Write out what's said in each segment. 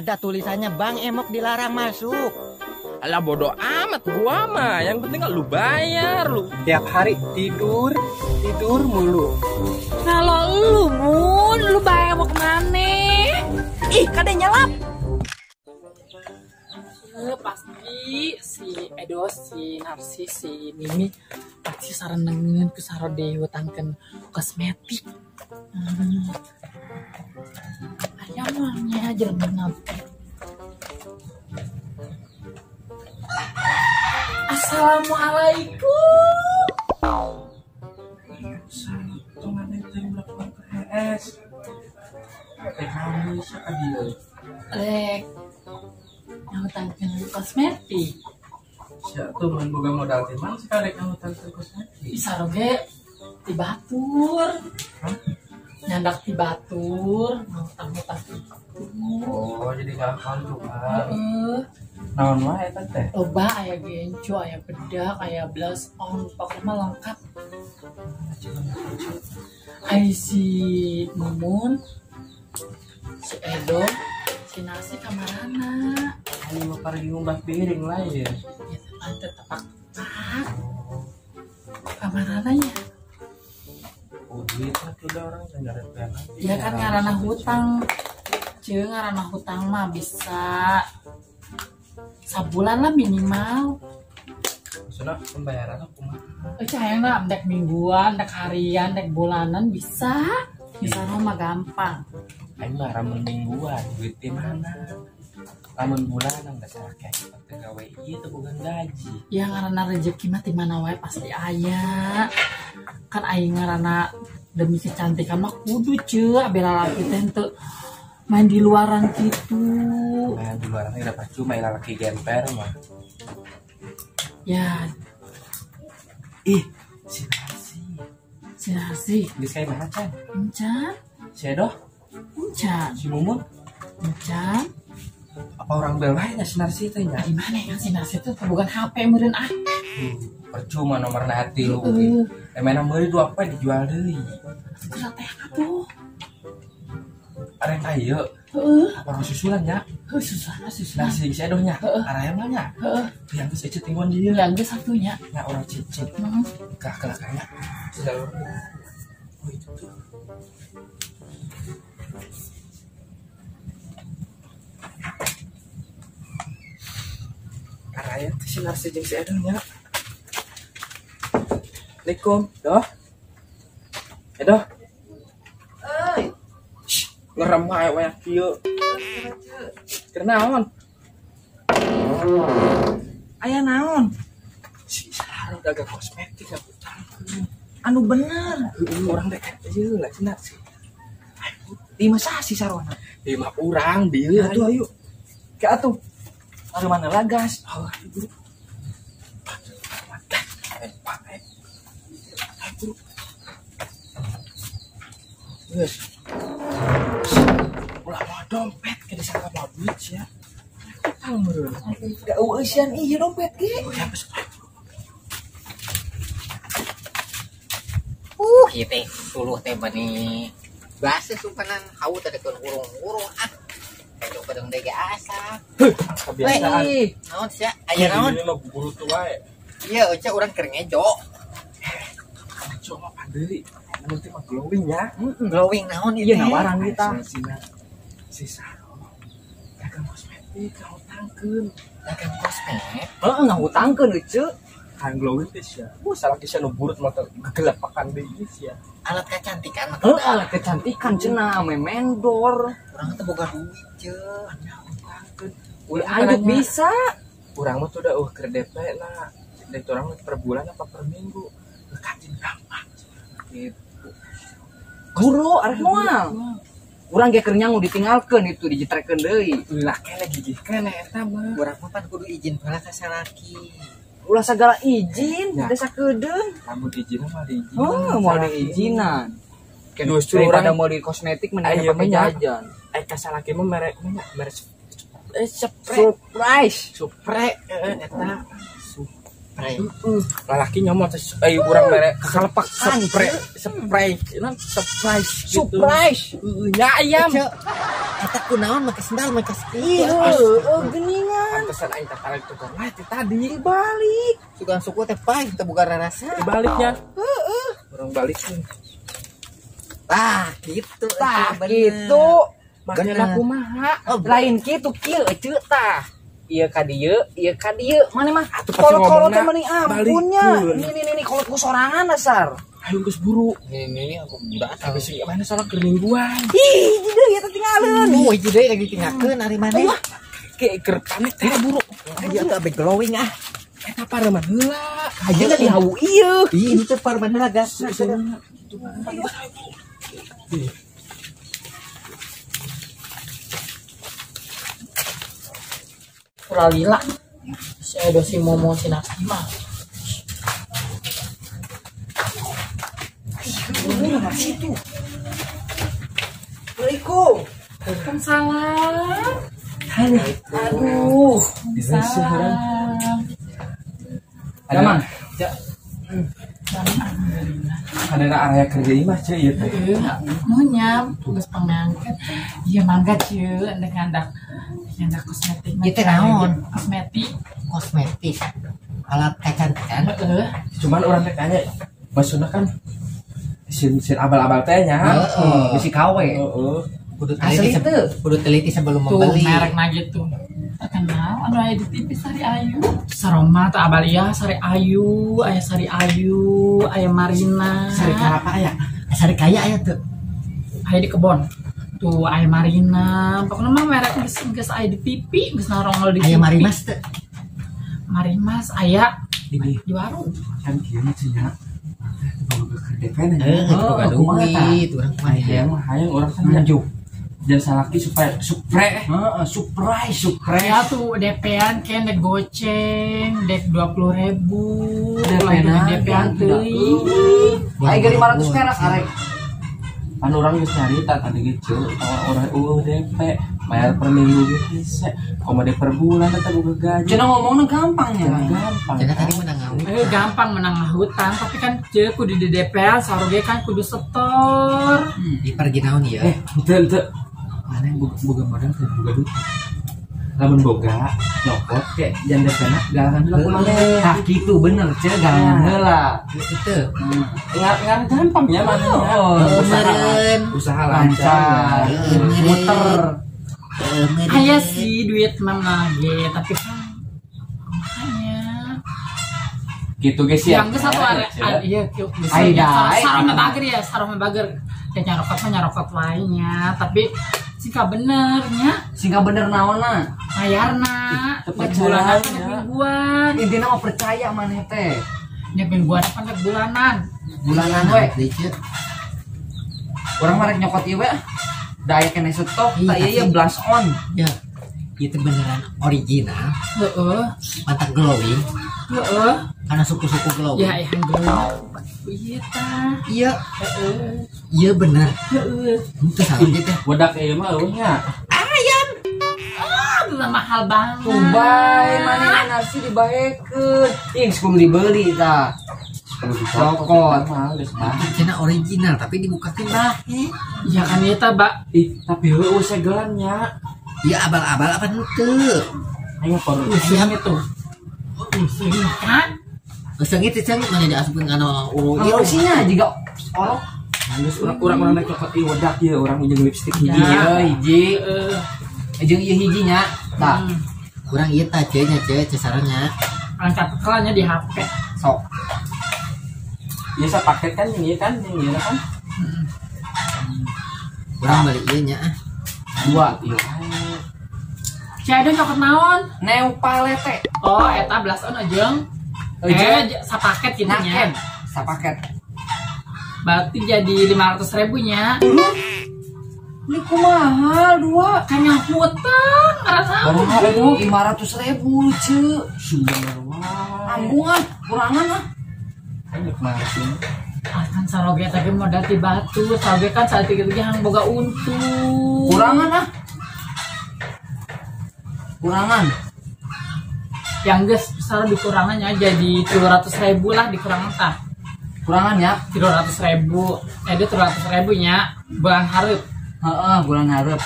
Ada tulisannya Bang Emok dilarang masuk. Alah bodoh amat gua mah, yang penting lu bayar lu. Tiap hari tidur, tidur mulu. Kalau lu Mun, lu bayar mau kemana? Ih, kada nyelap. Pasti si Edo, si Narsi, si Mimi pasti sarenengeun ku sarode hutangkeun kosmetik. Aya moalnya jelema teh. Assalamualaikum. Rek ngutangkeun kosmetik. Sia tuh mun boga modal teh mana sekali ngutangkeun kosmetik. Bisa roge ti batur. Hah? Nyandak ti batur, ngutang-ngutang itu. Oh, jadi gampang tuh, Pak. Heeh. Naon wae eta teh? Loba aya genco, aya bedak, aya blush on, pokoknya mah lengkap. Ai si Mumun, si Edo, si Nasi kamarana. Ayo mah paragi ngumbah piring lah ya. Ya teh tepak-tepak. Kamarana nya. Oh, duit lah tuh dah orang ngarepkeun. Ya kan ngaranna hutang. Ceung ngaranna hutang mah bisa sabulan lah minimal. Maksudnya pembayaran kumaha? Cahayana dek mingguan, dek harian, dek bulanan bisa. Bisa mah gampang. Aing mah ramun mingguan, duit di mana? Lamun bulanan geus akeh teu gawe ieu teu boga gaji. Ya ngaranna rezeki mah ti mana wae pasti aya. Kan aing ngaranna demi kecantikan mah kudu ceu abeh lalaki teh henteu main di luaran kitu. Main di luaran teh udah percuma lalaki gemper mah. Ya. Ih, si Narsi. Si Narsi. Geus kayak mana can? Encan. Si Edo? Encan. Si Mumun? Encan. Apa orang bel wae nya si Narsi teh nya? Di mana ya si Narsi teh bukan HP meureun ah. Percuma nomor hati lu. Emang meuli dua poe dijual deui. Kumaha teh atuh? Arek ayeuna. Heeh. Apa orang susulan nya? Heuh, susulan susulan. Narsi si Edo nya. Heeh. Araya mah nya. Heeh. Yang geus ecet tinggon dieu. Yang geus satunya. Nya urang cicit. Heeh. Kah kalah kaya. Jalur. Oh itu tuh. Araya teh si Narsi jeung si Edo nya. Assalamualaikum, Doh. Edo. Euy. Ngerem wae wae kieu. Keur naon? Aya naon? Si Saro dagang kosmetik ngutangkeun. Anu bener. Heueuh urang teh ieu lah si Narsi. Di masa si Sarona? Di mah urang dieu. Atuh ayo. Ke atuh. Baru mana lagas? Oh, ayo buru. Geus. Ulah mau dompet ke disangka mau duit sia. Utang meureun. Da eueusian ieu dompet ge. Oh ya geus. Ieu teh suluh teh bani basa sumpanan hawu teh dekeun urung-urung ah. Edo kadang deui ge asa. Kebiasaan. Naon sia? Aya naon? Ini mah guru tuh wae. Iya, eueuh urang keur ngejo. Ngejo mah pandeuri. Nanti mah glowing ya. Glowing naon ieu? Iya nawaran kita. Si Saro dagang kosmetik ngahutangkeun. Dagang kosmetik? Heeh, ngahutangkeun eueuh. Kan glowing teh sia. Salah kisah nu burut mah gegelepakan deui sia. Alat kecantikan mah. Heeh, alat kecantikan cenah ame mendor. Urang teh boga duit ceu. Ngahutangkeun. Ulah lanjut bisa. Urang mah tuh udah keur DP na. Dari urang per bulan apa per minggu. Kajin gampang. Gitu. Guru arek moal. Urang ge keur nyangu ditinggalkeun itu dijitrekeun deui. Ulah kene gigih kene eta mah. Urang mah pan kudu izin heula ka salaki. Ulah sagala izin, Ya. teh sakedeung. Lamun izin mah diizinan. Oh, mau diizinan. Justru daripada urang mau di kosmetik mending Ayo, pakai mah, jajan. Ka salaki mah merek mah merek spray. Surprise. Supre eta. Supre. Spray. Lalaki nyomot urang mere kakalepakan spray surprise gitu. Surprise. Nya ayam. Eta kunaon make sendal make sepatu. Iya, geuningan. Pantesan aing tatarik tukang wae teh tadi dibalik. Sugan suku teh paeh teu boga rarasa. Dibaliknya. Heeh. Urang balik. Tah, kitu. Tah, kitu. Makanya kumaha? Lain kitu kieu eceu tah. Ieu ka dieu, ieu ka dieu. Mane mah kolot-kolot teh meni ampunnya. Ini kolot ku sorangan dasar. Ayo geus buru. Ini aku budak tapi sih mana salah keur mingguan. Ih, hiji deui eta tinggalin. Oh, hiji deui lagi tinggalkeun ari maneh. Ke keur panik teh buru. Ieu teh abe glowing ah. Eta pareman heula. Ayeuna dihawu ieu. Ih, itu pareman heula gas. Pura lila. Si Edo si Momo si Nasi mah. Situ. Assalamualaikum. Waalaikumsalam. Aduh, salam. Ada ya. Ada area kerja imah ceu ieu teh. Nunya tugas pengangkat. Iya mangga ceu endek ngandak kosmetik. Ieu teh naon? Kosmetik. Kosmetik. Alat kecantikan. Heeh. Cuman urang teh tanya, maksudna kan sin abal-abal teh nya. Heeh. Bisi KW. Heeh. Kudu teliti, kudu teliti sebelum tuh, membeli. Merek na gitu. Terkenal anu aya di TV Sari Ayu. Saroma teh abalia Sari Ayu, aya Sari Ayu, aya Marina. Sari Kelapa aya. Sari Kaya aya tuh. Aya di kebon. Tuh aya Marina. Pokoknya mah merek geus geus aya di TV, geus narongol di TV. Aya Marimas teh. Marimas aya di warung. Kan kieu mah cenah. Heeh, duit, urang kumaha hayang hayang urang kan nunjuk. Dan salaki supaya supre, heeh, surprise, surprise. Ya tuh DP-an ken dek goceng, dek 20.000. DP-an teuing. Aing 500 perak arek. Pan urang geus nyarita tadi ge ceu, orang eueuh DP, bayar per minggu ge hese, komo per bulan eta boga gaji. Cenah ngomongna gampang nya. Gampang. Cenah tadi menang ngahutang. Gampang menang ngahutang, tapi kan ceu kudu di DP-an saruge kan kudu setor. Di pergi naon ieu? Henteu henteu. Mana yang boga modal teh boga duit. Lamun boga nyokot ke jan DP-na galangan heula kumaha. Tah kitu bener ceu galangan heula. Itu. Ngar gampang nya mana. Usaha lancar. Muter. Aya sih duit mah ge tapi kan makanya gitu guys ya. Yang satu area iya kieu. Sarana bager ya, sarana bager. Ya nyarokot mah nyarokot lainnya, tapi singka benernya. Singka bener naonna? Bayarna. Dek bulanan dek mingguan. Intina mah percaya maneh teh. Dek mingguan apa dek bulanan? Bulanan we. Urang mah rek nyokot ieu we. Da aya keneh stok, tah ieu blush on. Ya. Itu beneran original. Heeh. Mantap glowing. Heeh. Karena suku-suku glowing. Ya, yang glowing. Iya tah. Iya. Heeh. Iya bener. Heeh. Itu salah teh. Wedak ieu mah eueuh nya. Ayam. Ah, mahal banget. Tubai maneh nasi dibaekeun. Ih, geus kudu dibeli tah. Cokot mahal geus mah. Cenah original tapi dibukakeun bahe. Ya kan eta, Mbak. Ih, tapi heueuh segelan nya. Iya abal-abal apa henteu? Ayo por. Useuh itu. Useuh kan? Useuh itu ceng mana diasupkeun kana ulu ieu. Isinya jiga orok. Geus urang-urang rek cokot ieu wedak ieu urang jeung lipstick hiji ieu hiji. Jeung ieu hiji nya. Tah. Kurang ieu tah ceu nya ceu cesarannya. Angkat kelannya di HP. Sok. Ieu sapaket kan jeung ieu kan jeung ieu kan. Urang balik ieu nya ah. Dua ieu. Cai cokot naon? Neupalete. Oh, eta blush on ajeung. Sapaket kitu nya. Sapaket. Berarti jadi 500.000 nya. Ini kumaha dua? Kan yang hutang ngerasa. Baru 500.000 ceu. Sumber wae. Anggung ah, kurangan ah. Ayo kemarin. Ah, kan saroge teh modal ti batu, saroge kan saat itu ge hang boga untung. Kurangan ah. Kurangan. Yang geus besar dikurangannya jadi 300.000 lah dikurangan tah. Kurangan ya? 300.000. Dia 300.000 nya bulan hareup. Heeh, bulan hareup.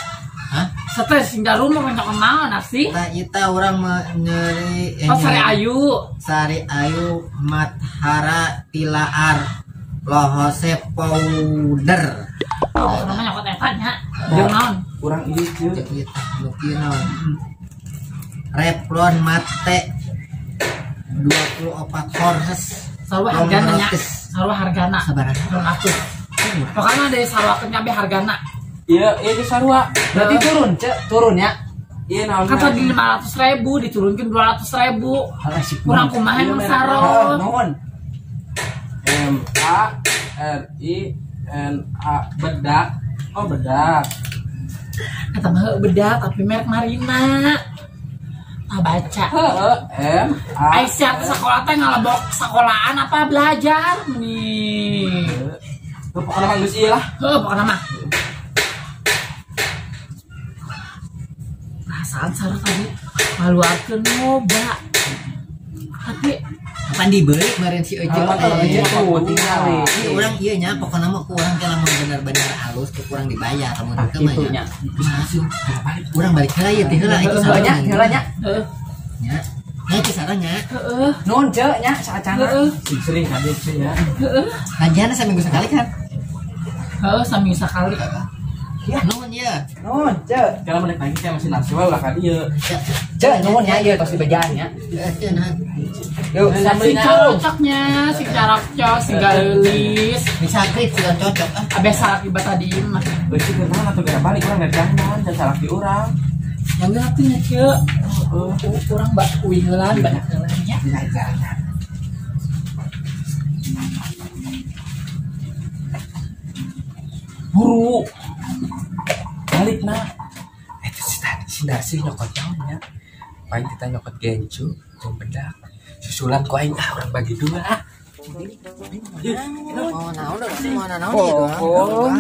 Hah? Stres sing daru mah banyak naon nasi. Tah eta urang nyeri oh, Sari Ayu. Sari Ayu Mathara Tilaar Lohose Powder. Oh, namanya nyokot eta nya. Jeung naon? Kurang ieu ceu. Ieu tah nu kieu naon? Revlon Matte 24 horses. Sarua hargana nya. Sarua hargana. Sabaraha? 200. Pokoknya dari sarua kabeh hargana. Iya, iya di sarua. Berarti turun, Cek, turun ya. Iya naon. Kan tadi 500.000 diturunkan 200.000. Kurang kumaha emang saro. Nuhun. M A R I N A bedak. Oh, bedak. Eta mah bedak tapi merek Marina. Ah baca. Heeh, M A. Aisyah sekolah teh ngalebok sekolahan apa belajar nih. Pokoknya mah geus ieu lah. Heuh, pokoknya mah. Perasaan sarua tadi ngaluarkeun loba. Tapi kapan dibeli kemarin si Ece? Tuh tinggal. Ieu urang ieu nya pokona mah ku urang teh lamun bener-bener halus ku kurang dibayar lamun teu mah nya. Urang balik heula ieu teh heula itu sarua nya, heula nya. Heeh. Nya. Nya teh sarua nya. Heeh. Nuhun ceu nya saacana. Heeh. Sering ka dieu nya. Heeh. Kajianna saminggu sekali kan? Heeh, saminggu sekali. Ya, nuhun ya. Nuhun, ceu. Kalau menek lagi teh masih nasi wae ulah ka dieu. Ceu, nuhun nya ieu tos dibejaan nya. Heeh, nahan. Yuk, si cocoknya, si carokcok, si geulis. Bisa grip sudah cocok ah. Abeh salaki bata di imah. Beuki kumaha atuh gara balik urang dari dandan, dan salaki urang. Yang geus atuh nya ceu. Heeh, urang bak uing heulaan, banyak heulaan nya. Jalan. Buru. Balik nah. Eta si tadi si Narsi nyokot naon nya. Paling kita nyokot gencu, jeung bedak. Susulan ku aing ah urang bagi dua ah. Oh, naon da mana naon ieu doang. Oh,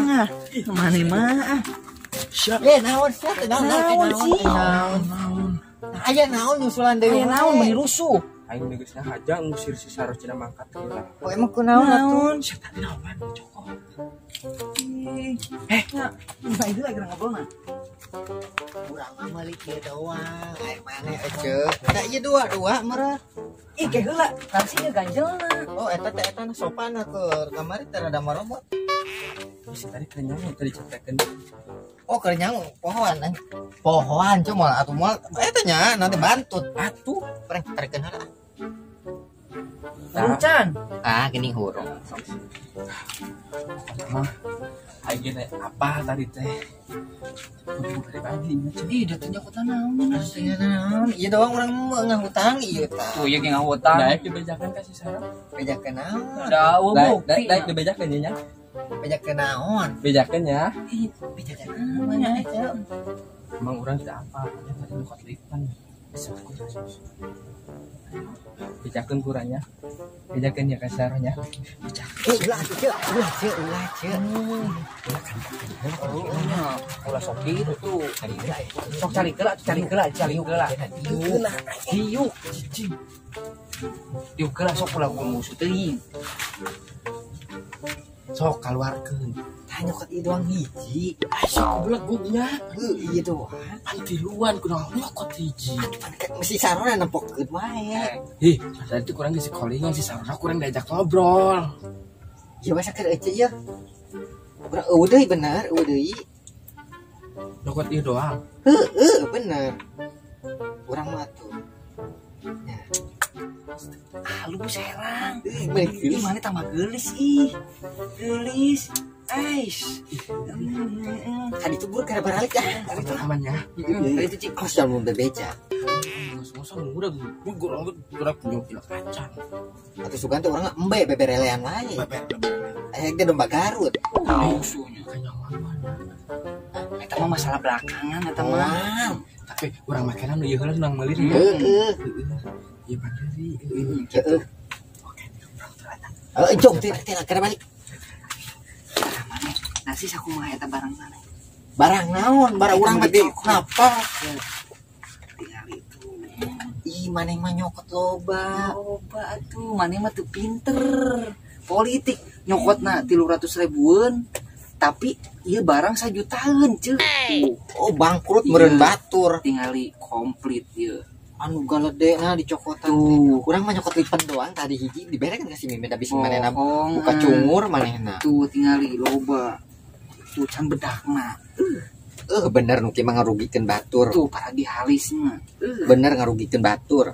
mana mah ah. Eh, naon sia teh naon naon. Aya naon nyusulan deui. Aya naon meuni rusuh. Aing geus haja ngusir si Saro cenah mangkat heula. Oh, emang kunaon atuh? Sia tadi naon cokot. Eh, nya itu lagi ngobrol mah. Urang mah meuli kieu doang. Ai maneh ece. Da ieu dua-dua meureun. Ih, ke heula, tarsi ieu ganjelna. Oh, eta teh eta sopan keur kamari teh rada marobot. Si tadi keur nyangu tadi cetekeun. Oh, keur nyangu pohoan. Pohoan cuma atuh moal eta nya nanti bantut. Atuh, pereng tarikeun heula. Hurung can. Ah, gini hurung. Mah, aing teh apa tadi teh? Kudu balik lagi nya. Ih, da teh nyokotan naon nya naon. Ieu doang urang ngahutang ieu tah. Tuh ieu ge ngahutang. Daek dibejakeun ka si Sarah. Bejakeun naon? Da eueuh bukti. Daek dibejakeun nya. Bejakeun naon? Bejakeun nya. Ih, bejakeun naon nya ceu. Emang urang teh apa? Nya tadi nyokot lipan. Bejakeun kurangnya. Bejakeun ya ka Sarahnya. Bejakeun. Ulah ceu, ulah ceu, ulah ceu. Ulah sok kitu. Sok cari heula, cari heula, cari heula. Diuk, cicing. Diuk heula sok ulah musuh teuing. Sok kaluarkeun. Tah nyokot ieu doang hiji. Sok belegugnya. Heuh, ieu doang. Pan tiluan kunaon nyokot hiji. Atuh pan mesti Sarona nempokeun wae. Ih, tadi kurang geus callingan si Sarona kurang diajak ngobrol. Ieu mah saker ece ieu. Urang eueuh deui bener, eueuh deui. Nyokot ieu doang. Heueuh, bener. Urang mah atuh. Ya. Halus herang. Ih, mana tambah geulis ih. Geulis. Ais. Tadi itu bur kada baralik ah. Tadi itu aman ya. Tadi itu cik kos jalan bebeja. Ngos-ngosan udah gua punya kilo kacan. Atau sugan tuh orang embe beberelean wae. Aya ge domba Garut. Musuhnya kanyawan. Eta mah masalah belakangan eta mah. Tapi urang makanan nu ieu heula nang meuli. Heeh. Ieu panderi. Heeh. Oke, urang teh eta. Heeh, jong teh teh kada balik. Nasi sakumaha eta barang mana? Barang naon? Barang urang mah di napa? Tinggal itu. Ih, maneh mah nyokot loba. Loba atuh, maneh mah teu pinter. Politik nyokotna 300 ribuan. Tapi ieu barang sajutaan ceu. Oh bangkrut meureun batur. Tingali komplit ieu. Anu galedena dicokotan teh. Urang mah nyokot lipen doang tadi hiji dibere kan ka si Mimin da bisi manehna buka cungur manehna. Tuh tingali loba. Tuh can bedakna. Bener nu kieu mah ngarugikeun batur. Tuh paragi halisna. Bener ngarugikeun batur.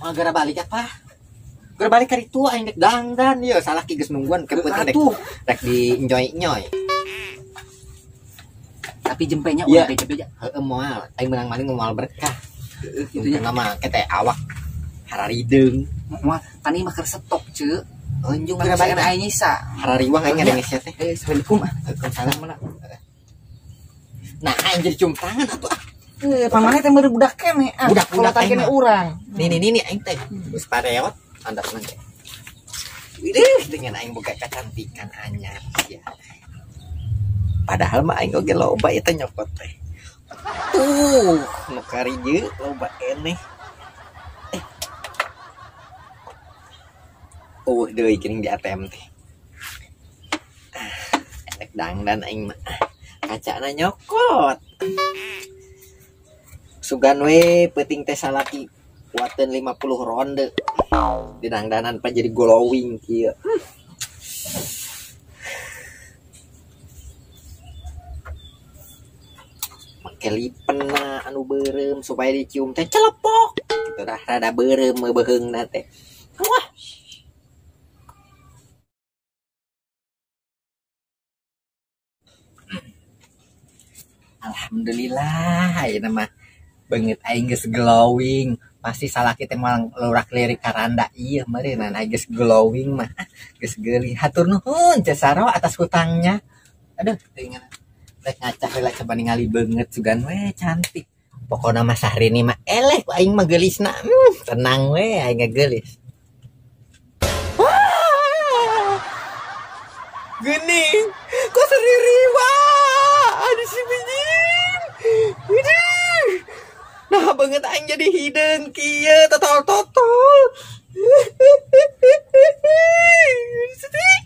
Mah gara balik apa? Gara balik ka ditu aing dek dangdan ieu salah ki geus nungguan ke peuting dek. Rek di enjoy-enjoy. Tapi jempenya ulah beja-beja. Heeh moal, aing menang maling moal berkah. Kitu nya mah kete awak hararideung. Moal, pan ieu mah keur stok ceu. Unjung gara balik aing nyisa. Harariwang aing ngadenge sia teh. Assalamualaikum. Waalaikumsalam. Nah, aing jadi cium tangan atuh ah. Pamaneh teh meureun budak keneh ah. Budak-budak kene urang. Nih nih nih aing teh. Geus pareot andapna teh. Widih, dengan aing boga kecantikan anyar sia. Padahal mah aing oge loba eta nyokot teh. Tuh, nu karieu loba keneh. Oh, deui geuning di ATM teh. Enek dangdan aing mah. Kacana nyokot. Sugan we peuting teh salaki kuateun 50 ronde. Di dangdanan pa jadi glowing kieu. Make lipen na anu beureum supaya dicium teh celepok. Kitu dah rada beureum beuheungna teh. Wah. Alhamdulillah ayeuna mah beungeut aing geus glowing. Pasti salaki teh moal lurak lirik karanda ieu meureunnan aing geus glowing mah. Geus geulis. Hatur nuhun Ceu Saro atas hutangnya. Aduh teuing rek ngacah heula coba ningali beungeut sugan we cantik. Pokona mah Sahrini mah eleh ku aing mah geulisna. Tenang we aing geulis. Geuning kok seririwa di si bijing. Widih. Nah banget aing jadi hideung kieu totol-totol. Sedih.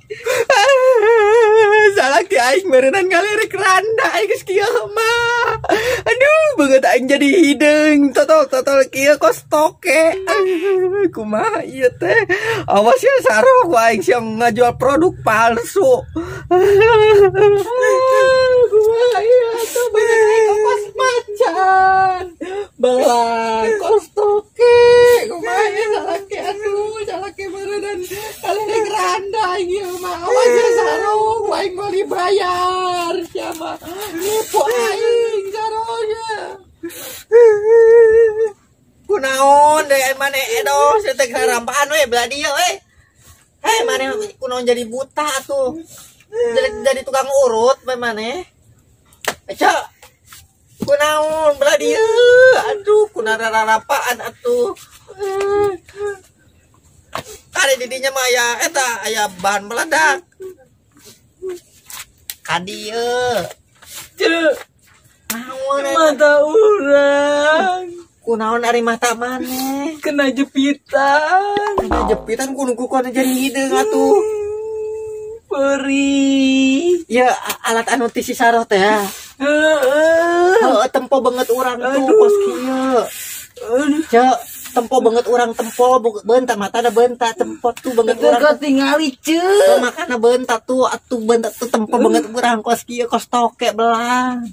Salah ki aing meureunnan ngalirik randa aing geus kieu mah. Aduh banget aing jadi hideung totol-totol kieu kos toke. Kumaha ieu teh? Awas ya Saro ku aing siang ngajual produk palsu. Kumaha ieu tuh banget aing kos macan. Belang kos toke. Kumaha ieu salah ki aduh salah ki meureunnan ngalirik randa aing ieu mah. Awas ya Saro ku aing moal dibayar sia mah. Nipu aing Saro nya. Kunaon deui maneh edo sia teh karampaan we belah dieu we. Hei maneh kunaon jadi buta atuh. Jadi tukang urut we maneh. Ceu. Kunaon belah dieu. Aduh kunaon rarapaan atuh. Kade di dinya mah aya eta aya bahan meledak. Ka dieu. Ceu. Naon mata urang. Kunaon ari mata maneh? Kena jepitan. Kena jepitan kudu kudu jadi hideung atuh. Perih. Ya alat anu ti si Saro teh. Heeh. Tempo banget urang tuh kos kieu. Ceu, tempo banget urang tempo bentak mata ada bentak tempo tuh banget urang. Teu tingali ceu. Makana bentak tuh atuh bentak tuh tempo banget urang kos kieu kos toke belang.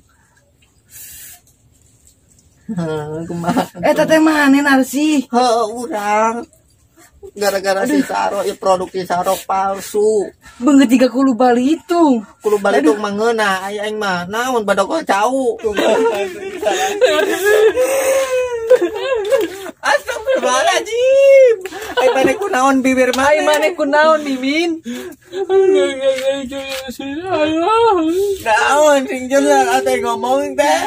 Kumaha? Eta teh maneh Narsi? Heuh urang. Gara-gara si Saro ya produk si Saro palsu. Beungeut jiga kulu balitung. Kulu balitung mah ngeunah aya aing mah. Naon badogol cau. Astagfirullahaladzim. Ai maneh kunaon bibir maneh? Ai maneh kunaon Mimin? Naon sing jelas atuh ngomong teh.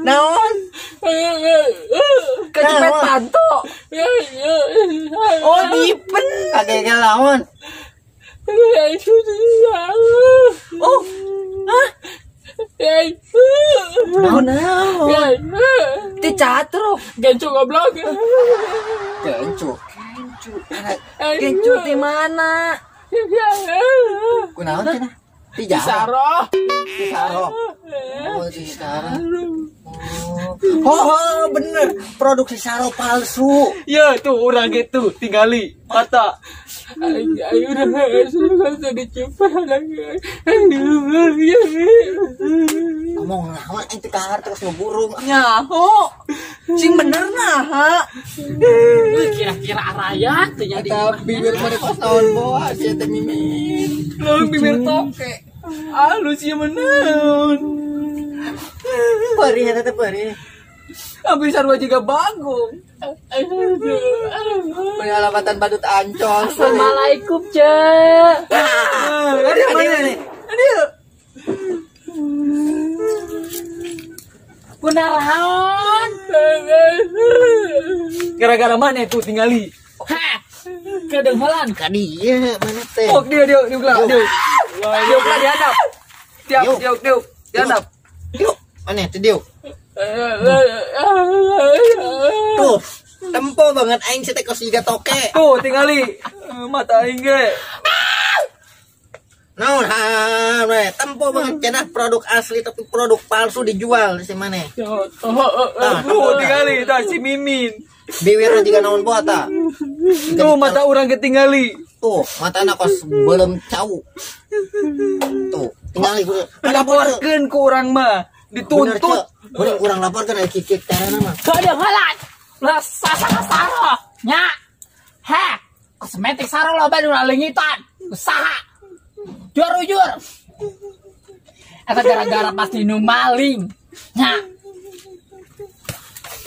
Naon? Kecepet panto. Oh dipen. Kagak lawan. Oh. Hah? Naon? Ti catro. Gencu goblok. Gencu. Gencu di mana? Kunaon cenah? Ti Saro. Ti Saro. Oh, ti Saro. Oh, bener. Produksi Saro palsu. Ya, tuh orang gitu tinggali mata. Ayo udah sudah dicoba lagi. Ngomong naon aing teh kahar terus ngeburung. Nyaho. Sing bener nah. Kira-kira araya teh nya di bibir mah pas naon boa sia teh mimin. Lalu bibir toke. Halus ieu menaun. Perih eta teh perih. Hampir sarua juga bagong. Penyelamatan badut Ancol. Assalamualaikum, Cek. Ada mana nih? Ada. Kunaraon. Gara-gara mana itu tinggali? Hah. Kedenghalan. Ka dieu mana teh? Oh, dia dia dia dia. Dia dihadap. Tiap tiap tiap dihadap. Yuk, mana teh diuk? Tuh, tempo banget aing si teh kos jiga toke. Tuh, tingali mata aing ge. Naon ha, we, tempo banget cenah produk asli tapi produk palsu dijual di mana? Tuh, tingali tah si Mimin. Bibirna jiga naon boa tah. Tuh, mata urang ketinggali. Tuh, matana kos belum cau. Tuh, tingali laporkeun ku urang mah. Dituntut. Bener kurang lapor kan kikik carana mah. Kadanghalan. Lah sasana saro. Nya. Heh, kosmetik saro loba nu leungitan. Usaha. Jujur. Eta gara-gara pasti nu maling. Nya.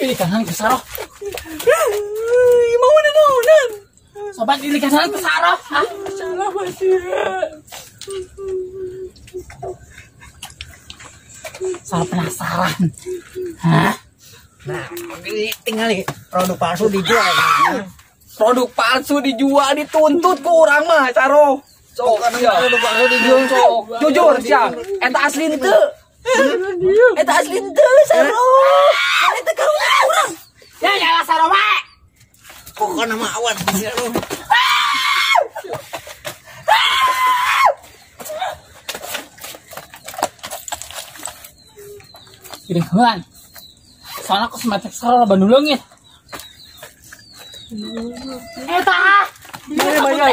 Ini kangen ke saro. Mau naonan. Sobat ini kangen ke saro. Hah? Salah masih. Salah penasaran. Hah? Nah, ini tinggal nih produk palsu dijual. Produk palsu dijual dituntut ku urang mah, Caro. Sok produk palsu dijual sok. Jujur sia, eta asli henteu. Eta asli henteu, Saro. Eta karunya urang. Ya nyalah Saro wae. Pokokna mah awan Saro. Kedenghalan. Soalnya kosmetik saro loba nu leungit. Eta. Mana banyak.